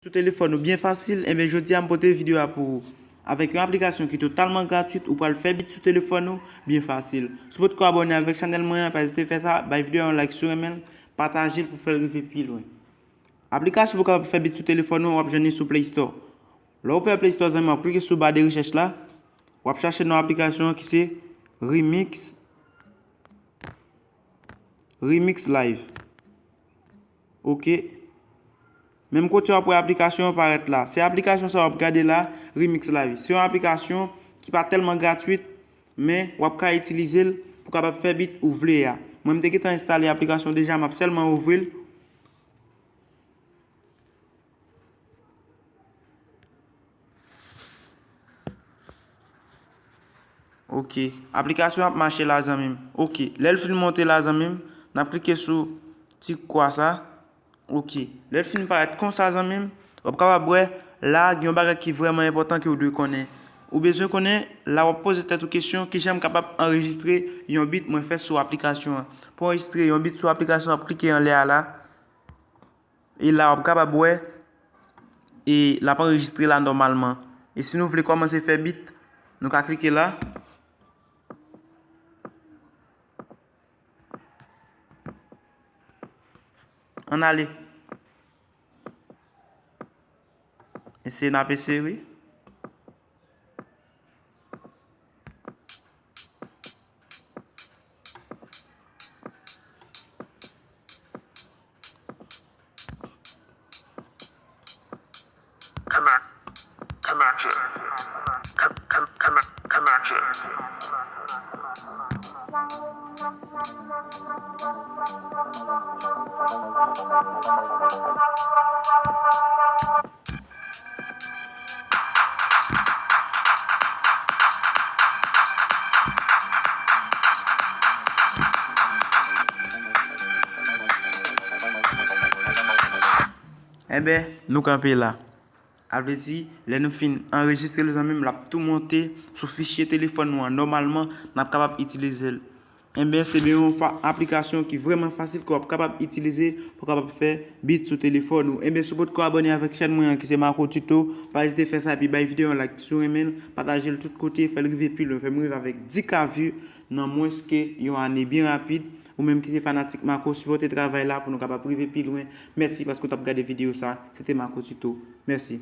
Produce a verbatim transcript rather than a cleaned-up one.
sou telefòn ou byen fasil, enben jodi a m pote videyo a pou ou. Avèk yon aplikasyon ki totalman gratwit, ou pral fè bit sou telefòn ou byen fasil. Si w potko abòne avèk chanèl mwen an, pa ezite fè sa, bay videyo a yon like si w renmen l, pataje l pou fè l rive pi lwen. Aplikasyon pou w kapab fè bit sou telefòn ou, w ap jwenn li sou Play Store. Lè w ouvè Play Store, zanmi, w ap klike sou ba de rechèch la, w ap chache non aplikasyon an ki se Remix, Remix Live. Ok. Menm kote w ap wè aplikasyon an parèt la. Se aplikasyon sa w ap gade la, Remix Live. Se yon aplikasyon ki pa tèlman gratwit, men w ap ka itilize l pou w kapab fè bit ou vle a. Mwen, m te gentan enstale aplikasyon deja, m ap sèlman ouvri l. Ok. Aplikasyon ap mache la, zanmi m. Ok. Lè l fin monte la, zanmi m, n ap klike sou ti kwa sa. Ok. Lè l fin parèt konsa, zanmi m, w ap kapab wè la gen yon bagay ki vrèman enpòtan ke w dwe konnen. Ou bezwen konnen, la w ap poze tèt ou kesyon, kijan m kapab anrejistre yon bit mwen fè sou aplikasyon an. Pou anrejistre yon bit sou aplikasyon, w ap klike anlè a la. E la, w ap kapab wè, e l ap anrejistre la nòmalman. E si nou vle kòmanse fè bit, nou ka klike la. Ann ale. Eseye n ap eseye, wi. Connect. Connection. Con- con- connect- connection. Enben, nou kanpe la. A vle di, lè nou fin anrejistre l, zanmi m, l ap tou monte sou fichye telefòn nou an. Nòmalman, n ap kapab itilize l. Enben, se byen yon fa- aplikasyon ki vrèman fasil ke w ap kapab itilize pou w kapab fè bit sou telefòn ou. Enben, si w potko abòne avèk chèn mwen an ki se Marco Tuto, pa ezite fè sa epi bay videyo an like si w renmen l, pataje l tout kote, fè l rive pi lwen, fè m rive avèk dis K view nan mwens ke yon ane byen rapid. Ou menm ki se fanatik Marco, sipòte travay la pou nou kapab rive pi lwen. Mèsi paske w t ap gade videyo sa. Se te Marco Tuto. Mèsi.